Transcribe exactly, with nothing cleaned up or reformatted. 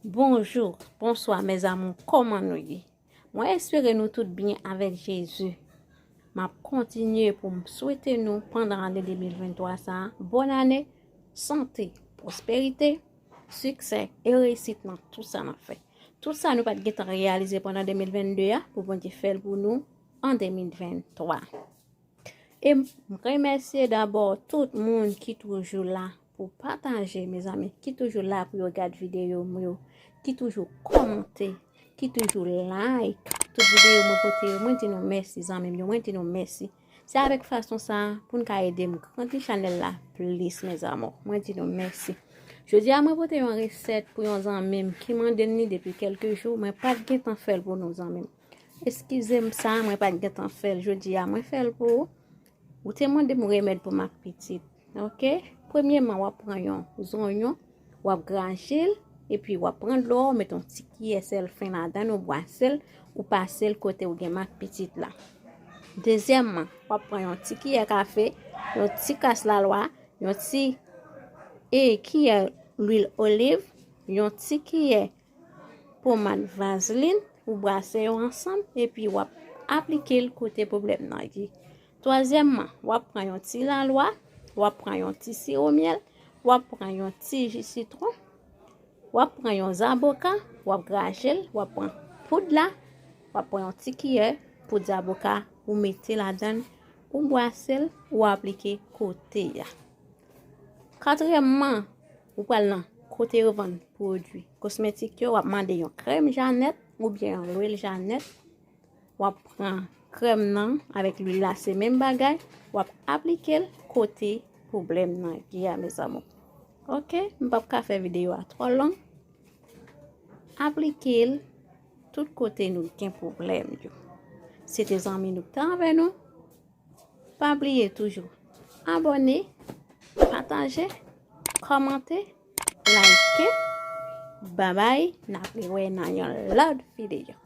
Bonjou, bonswa mes amours, kòman nou ye? Mwen espere nou tout byen avèk Jezi. M ap kontinye pou m swete nou pandan ane de mil venntwa sa a, bòn ane, sante, pwosperite, siksè e reyisit nan tout sa n ap fè. Tout sa nou pa t gentan reyalize pandan de mil vennde a, pou Bondye fè l pou nou an de mil venntwa. E m remèsye dabò tout moun ki toujou la pou pataje, mezanmi, ki toujou la pou yo gad videyo m yo, ki toujou kòmante, ki toujou like tout videyo mwen pote yo. Mwen di nou mèsi, zanmi m yo, mwen di nou mèsi. Se avèk fason sa a pou n ka ede m grandi chanèl la plis, mes amours. Mwen di nou mèsi. Jodi a, mwen pote yon resèt pou yon zanmi m ki mande m li depi kèlke jou. Mwen pa t gentan fè l pou nou, zanmi m. Eskize m sa, mwen pa t gentan fè l. Jodi a, mwen fè l pou ou. Ou te mande m remèd pou mak pitit. Ok? Premyèman, w ap pran yon zonyon, w ap graje l, epi w ap pran dlo a, w met yon ti kiyè sèl fen ladan l, ou bwase l, ou pase l kote w gen mak pitit la. Dezyèmman, w ap pran yon ti kiyè kafe, yon ti kas lalwa, yon ti e kiyè lwil oliv, yon ti kiyè pomad vazlin, ou bwase yo ansanm, epi w ap aplike l kote pwoblèm nan ye. Twazyèmman, w ap pran yon ti lalwa, w ap pran yon ti siwo myèl, w ap pran yon ti ji sitwon, w ap pran yon zaboka, w ap graje l, w ap pran poud la, w ap pran yon ti kiyè poud zaboka, ou mete ladan l, ou bwase l, ou aplike kote a. Katriyèmman, ou pral nan kote yo vann pwodui kosmetik yo, w ap mande yon krèm Janèt oubyen yon lwil Janèt. W ap pran krèm nan avèk lwil la, se menm bagay, w ap aplike l kote pwoblèm nan ye a, mes amours. Ok, m p ap ka fè videyo a twò long. Aplike l tout kote nou gen pwoblèm yo. Se te zanmi nou k te avè nou. Pa bliye toujou abòne, pataje, kòmante, like. Babay, n ap rewè nan yon lòt videyo.